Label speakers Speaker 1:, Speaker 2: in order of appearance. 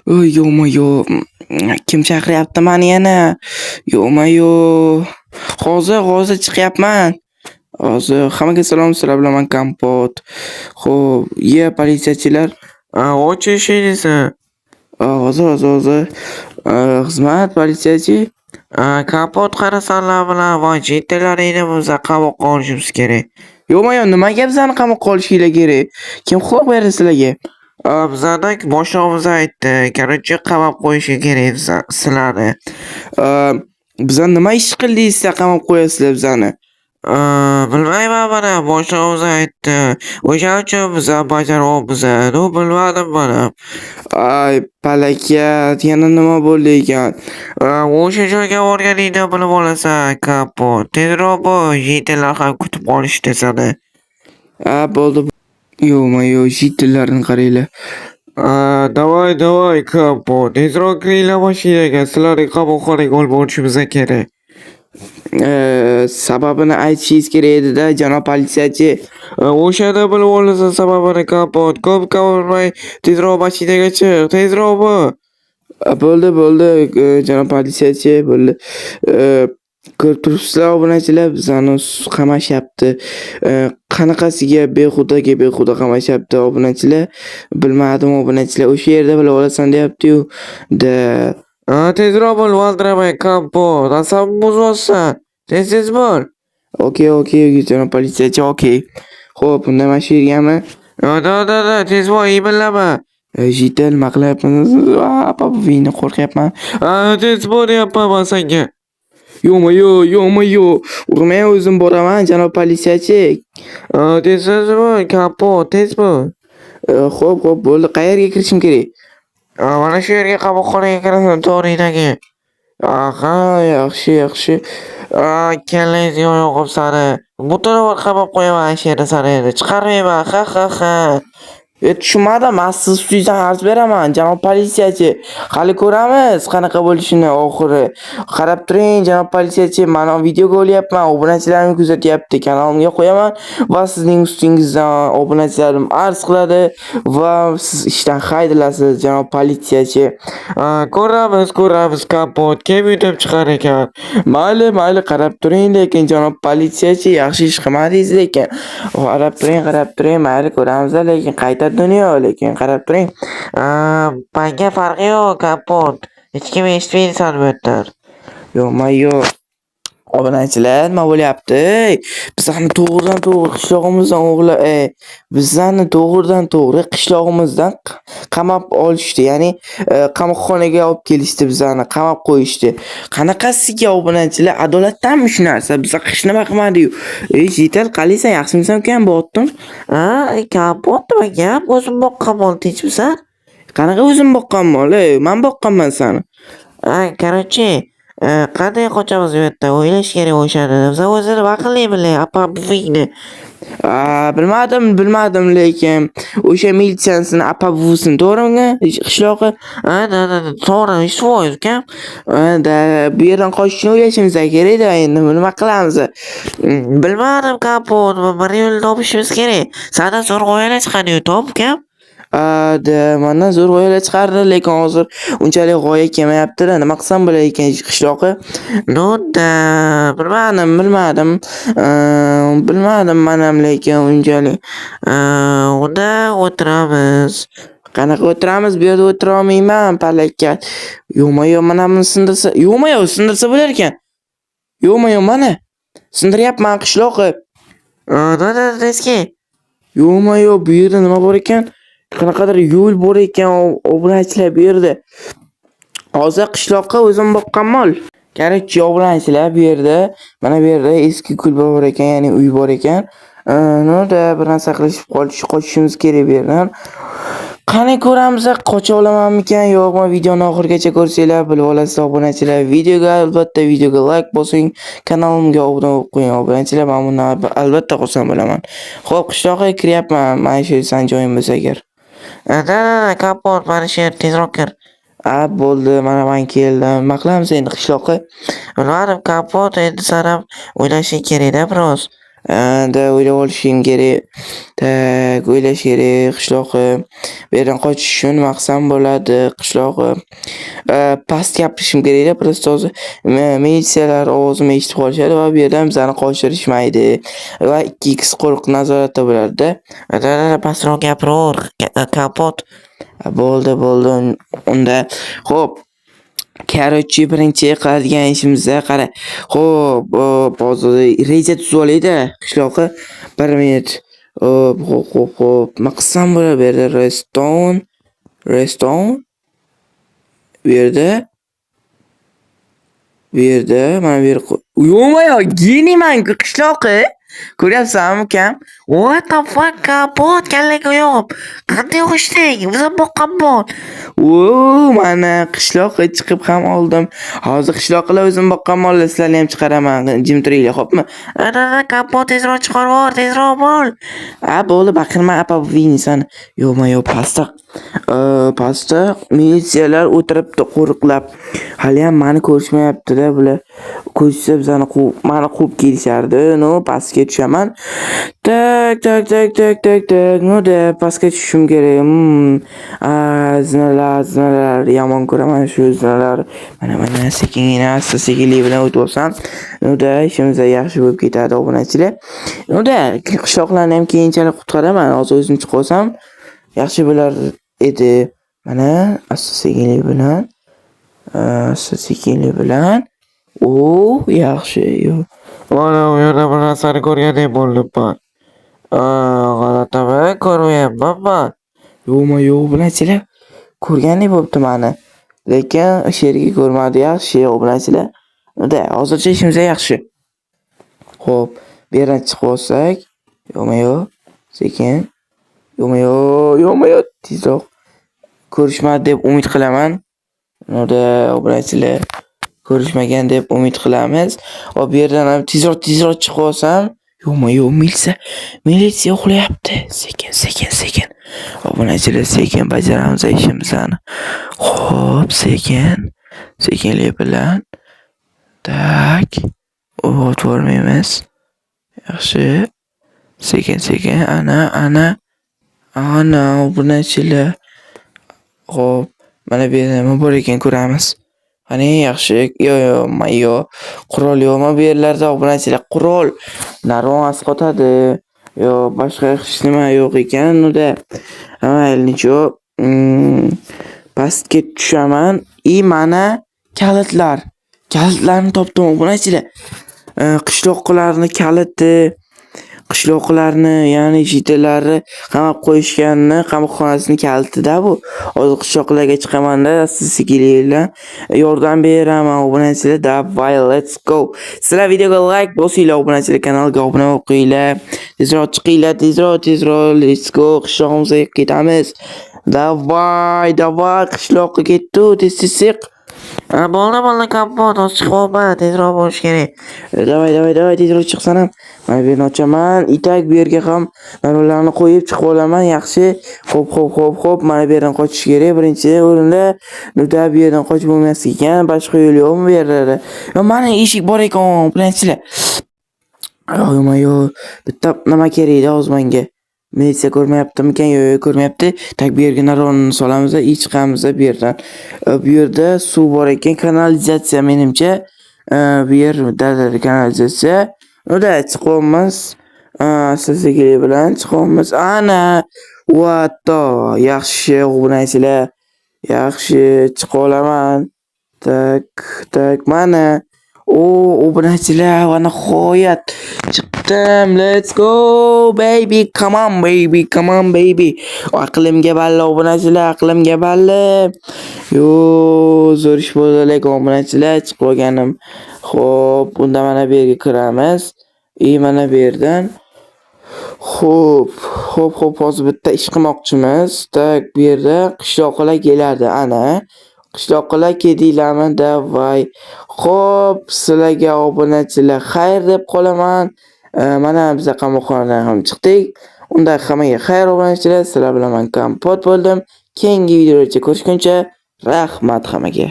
Speaker 1: Oy, ё-моё, kim chaqiryapti mani yana? Ё-моё. Hozir, hozir chiqyapman. Hozir hammaga salom, sizlar bilan man Kompot. Xo'p, iya, politsiyachilar.
Speaker 2: Och eshikni.
Speaker 1: Hozir, hozir, hozir. Xizmat, politsiyachi.
Speaker 2: Kompot, qarasanlar bilan voy jittilaringni biza qamoqqa olishimiz kerak.
Speaker 1: Ё-моё, nimaga bizani qamoqqa olishinglar kerak? Kim huquq berdi sizlarga?
Speaker 2: Bizani boshlig'imiz aytdi. Короче, qamab qo'yishi kerak sizlarni.
Speaker 1: Biza nima ish qildik, sizlar qamab qo'yasizlar bizani?
Speaker 2: Bilmayman, mana boshlig'imiz aytdi. O'shaning uchun biza bajaryapmiz. Ну, bilmadim mana.
Speaker 1: Ay, palakat, yana nima bo'ldi ekan?
Speaker 2: O'sha joyga borganingda bilib olasan, Kompot. Tezroq bo'l, jittilar ham kutib qolishdi seni.
Speaker 1: A, bo'ldi. Ё-моё, житель larni qaranglar.
Speaker 2: Давай, давай, Kompot. Tezroq kiringlar mashinaga. Sizlarni qamoqxonaga olib borishimiz kerak.
Speaker 1: Sababini aytishingiz kerak edi-da, janob politsiyachi.
Speaker 2: O'shanda bilib olasan sababini, Kompot. Ko'p gapirmay tezroq mashinaga chiq. Tezroq bo'l.
Speaker 1: Bo'ldi, bo'ldi, janob politsiyachi, bo'ldi. Ko'rib turibsizlar, obunachilar, bizani qamashyapti. Qanaqasiga behudaga behuda qamashyapti, obunachilar. Bilmadim, obunachilar, o'sha yerda bilib olasan deyapti-yu. Да.
Speaker 2: Tezroq bo'l, valdiramay, Kompot. Asabimni bo'zyapsan. Tez, tez bo'l.
Speaker 1: Okey, okey, janob politsiyachi, okey. Xo'p, unda mana shu yergami?
Speaker 2: Да, да, да, tez bo'l, imillama.
Speaker 1: Житель, nima qilyapmiz? Vini qo'rqyapman.
Speaker 2: Tez bo'l deyapman man senga.
Speaker 1: Ё-моё, ё-моё. Urmang, o'zim boraman, janob politsiyachi.
Speaker 2: Tez, tez bo'l, Kompot, tez bo'l.
Speaker 1: Xo'p, xo'p, bo'ldi. Qayerga kirishim kerak?
Speaker 2: Mana shu yerga, qamoqxonaga kirasan, to'g'ringdagi.
Speaker 1: Aha, yaxshi, yaxshi.
Speaker 2: Kallangga yoqib sani. Butun umr qamab qo'yaman shu yerda sani endi. Chiqarmayman. Ha ha ha.
Speaker 1: Tushunmadim, man siz ustingizdan arz beraman, janob politsiyachi. Hali ko'ramiz qanaqa bo'lishini oxiri. Qarab turing, janob politsiyachi, mana videoga olyapman, obunachilarim kuzatyapti, kanalimga qo'yaman va sizning ustingizdan obunachilarim arz qiladi va siz ishdan haydalasiz, janob politsiyachi.
Speaker 2: Ko'ramiz, ko'ramiz, Kompot. Kim yutib chiqar ekan?
Speaker 1: Mayli, mayli, qarab turing, lekin janob politsiyachi, yaxshi ish qilmadingiz lekin. Qarab turing, qarab turing, mayli, ko'ramiz, lekin qayta dunyo, lekin qarab turing.
Speaker 2: Manga farqi yo'q, Kompot. Hech kim eshitmaydi sani bu yerdan.
Speaker 1: Yo'qma-yo'q. Obunachilar, nima bo'lyapti? Bizani to'g'ridan to'g'ri qishlog'imizdan o'g'li, bizani to'g'ridan to'g'ri qishlog'imizdan qamab olishdi. Ya'ni, qamoqxonaga olib kelishdi bizani, qamab qo'yishdi. Qanaqasiga, obunachilar, adolatdanmi shu narsa? Biz hech nima qilmadik-yu. Ey, житель, qalaysan, yaxshimisan ukam, botdim?
Speaker 2: Ha, Kompot, nima gap? O'zim boqqan mol, tinchmisan?
Speaker 1: Qanaqa o'zim boqqan mol, ey? Men boqqanman sani.
Speaker 2: Ha, короче, qanday qochamiz bu yerdan? O'ylash kerak o'shani. Biz o'zi nima qildik bilan apa buvingni?
Speaker 1: Bilmadim, bilmadim, lekin o'sha militsiyasini apa buvisini, to'g'rimi? Qishlog'i?
Speaker 2: Ha, да, да, да, to'g'ri, 100%, ukam.
Speaker 1: Да, bu yerdan qochishni o'ylashimiz kerak-da, endi nima qilamiz?
Speaker 2: Bilmadim, Kompot, bir yo'l topishimiz kerak. Sandan zo'r g'oyalar chiqadi-yu, top, ukam.
Speaker 1: Да, mandan zo'r g'oyalar chiqardi, lekin hozir unchalik g'oya kelmayapti-da. Nima qilsam bo'lar ekan, qishlog'i? Ну да, bilmadim, bilmadim. Bilmadim manam, lekin unchalik.
Speaker 2: Unda o'tiramiz.
Speaker 1: Qanaqa o'tiramiz? Bu yerda o'tira olmayman, palakat. Yo'qma-yo'q, mana buni sindirsa, yo'qma-yo'q, sindirsa bo'lar ekan. Yo'qma-yo'q, mana. Sindiryapman, qishlog'i.
Speaker 2: Да, да, tez kel.
Speaker 1: Yo'qma-yo'q, bu yerda nima bor ekan? Qanaqadir yo'l bor ekan, obunachilar, bu yerda. Hozir qishloqqa o'zim boqqan mol. Короче, obunachilar, bu yerda, mana bu yerda eski kulba bor ekan, ya'ni uy bor ekan. Ну да, bir narsa qilishib qolish, qochishimiz kerak bu yerdan. Qani ko'ramiz, qocha olamanmikan, yo'qmi? Videoni oxirigacha ko'rsanglar bilib olasizlar, obunachilar. Videoga albatta videoga like bosing, kanalimga obuna bo'lib qo'ying, obunachilar. Men buni albatta xursand bo'laman. Xo'p, qishloqqa kiryapman, mana shu san joyim bo'lsa agar.
Speaker 2: Да, да, да, Kompot, mana shu yer, tezroq kir.
Speaker 1: A, bo'ldi, mana men keldim. Nima qilamiz endi, qishloqqa?
Speaker 2: Bilmadim, Kompot, endi san ham o'ylashing kerak-da biroz.
Speaker 1: Da o'ylab olishim kerak. Так, o'ylash kerak qishlog'i. Bu yerdan qochish uchun nima qilsam bo'ladi qishlog'i. Past gapirishim kerakda, просто hozir militsiyalar ovozimni eshitib qolishadi va bu yerdan bizani qochirishmaydi. Va 2x qo'riq nazoratda bo'ladida.
Speaker 2: Da, pastroq gapiraver, Kompot.
Speaker 1: Bo'ldi, bo'ldi unda. Xo'p. Короче, birinchi qiladigan ishimizda qara. Xo'p, hozir reja tuzib olayda qishlog'i. 1 minut. Hop, xo'p, xo'p, xo'p. Nima qilsam bo'ladi bu yerda? Redstone, redstone. Bu yerda. Bu yerda mana bu yer. Ё-моё, geniyman-ku qishlog'i. Ko'ryapsanmi ukam?
Speaker 2: What the fuck, Kompot, kallaga yo'q. Qanday ochding? O'zim boqqan mol.
Speaker 1: O, mana qishloqqa chiqib ham oldim. Hozir qishloqlar o'zim boqqan mollar, sizlarni ham chiqaraman. Jim turinglar, xo'pmi?
Speaker 2: Da, Kompot, tezroq chiqarib tezroq bo'l.
Speaker 1: A, bo'ldi, baqirma, apa buvingni sani. Yo'q, pastda. Pastda militsiyalar o'tiribdi qo'riqlab. Haliyam mani ko'rishmayapti-da bular. Ko'rishsa bizani quvib, mani quvib kelishardi. Ну, pastga tushaman. Так, так, так, так, так, так. Ну да, pastga tushishim kerak. A, zinalar, zinalar, yomon ko'raman shu zinalar. Mana, mana sekingina, asta sekinlik bilan o'tib olsam, ну да, ishimiz yaxshi bo'lib ketadi, obunachilar. Ну да, qishloqlarni ham keyinchalik qutqaraman. Hozir o'zim chiqib olsam yaxshi bo'lar edi. Mana asta sekinlik bilan, asta sekinlik bilan. O, yaxshi. Yo'q.
Speaker 2: Mana u yerda bir narsani ko'rgandek bo'ldim man. G'alatimi? Ko'rmayapman man.
Speaker 1: Yo'qmi, yo'q, obunachilar. Ko'rgandek bo'libdi mani. Lekin o'sha yerga ko'rmadi. Yaxshi, obunachilar. Да, hozircha ishimiz yaxshi. Xo'p, bu yerdan chiqib olsak, yo'qmi, yo'q. Sekin. Yo'qmi, yo'q, yo'qmi, yo'q. Tezroq ko'rishmadi deb umid qilaman. Unda obunachilar ko'rishmagan deb umid qilamiz. Hop, bu yerdan ham tezroq, tezroq chiqib olsam, yo'qmi, yo'q, militsiya, militsiya uxlayapti. Sekin, sekin, sekin. Obunachilar, sekin bajaramiz ishimizni. Xo'p, sekin, sekinlik bilan. Так. Uyg'otib yubormaymiz. Yaxshi. Sekin, sekin. Ana, ana. Ana, obunachilar. Xo'p, mana bu yerda nima bor ekan ko'ramiz. Qani, yaxshi. Yo'q, yo'q, yo'q. Qurol yo'qmi bu yerlarda, obunachilar? Qurol. Narvon asqotadi. Yo'q, boshqa hech nima yo'q ekan. Unda mayli, ничего. Pastga tushaman. И mana kalitlar. Kalitlarni topdim, obunachilar. Qishloqlarni kaliti, qishloqlarni, ya'ni jitellarni qamab qo'yishganini, qamoqxonasini kalitida bu. Hozir qishloqlarga chiqamanda, sekinlik bilan yordam beraman, obunachilar. Давай, let's go. Sizlar videoga like bosinglar, obunachilar, kanalga obuna bo'lib qo'yinglar. Tezroq chiqinglar, tezroq, tezroq, let's go. Qishlog'imizga ketamiz. Давай, давай, qishloqqa ketdi, tez tez chiq.
Speaker 2: Bo'ldi, bo'ldi, Kompot, hozir chiqyapman, tezroq bo'lish kerak.
Speaker 1: Давай, давай, давай, tezroq chiqsan ham. Mana bu yerni ochaman. Itak bu yerga ham narvalarni qo'yib chiqib olaman. Yaxshi. Xo'p, xo'p, xo'p, xo'p. Mana bu yerdan qochish kerak birinchi o'rinda. Unda bu yerdan qochib bo'lmas ekan. Boshqa yo'l yo'qmi bu yerda? Yo, mana eshik bor ekan, bilasizlar. Yo'q, yo'q. Bitta nima kerak edi hozir menga. Militsiya ko'rmayaptimikan? Yo'q, yo'q, ko'rmayapti. Так, bu yerga narvonni solamiz и chiqamiz bu yerdan. Bu yerda suv bor ekan, kanalizatsiya menimcha. Bu yer kanalizatsiya. Unda chiqyapmiz. Sekinlik bilan chiqyapmiz. Ana, what the, yaxshi, obunachilar. Yaxshi, chiqa olaman. Так, так, mana. O, obunachilar, va nihoyat chiqdim. Let's go, baby. Come on, baby. Come on, baby. Aqlimga balla, obunachilar, aqlimga balla. Yo, zo'r ish bo'ldi lekin obunachilar chiqib olganim. Xo'p, unda mana bu yerga kiramiz. И mana bu yerdan. Xo'p, xo'p, xo'p, hozir bitta ish qilmoqchimiz. Так, bu yerda qishloqlar keladi, ana. Qishloqlar keldinglarmi? Давай. Xo'p, sizlarga obunachilar xayr deb qolaman. Mana biz qamoqxonadan ham chiqdik. Unda hammaga xayr obunachilar. Sizlar bilan men Kompot bo'ldim. Keyingi videolarcha ko'rishguncha rahmat hammaga.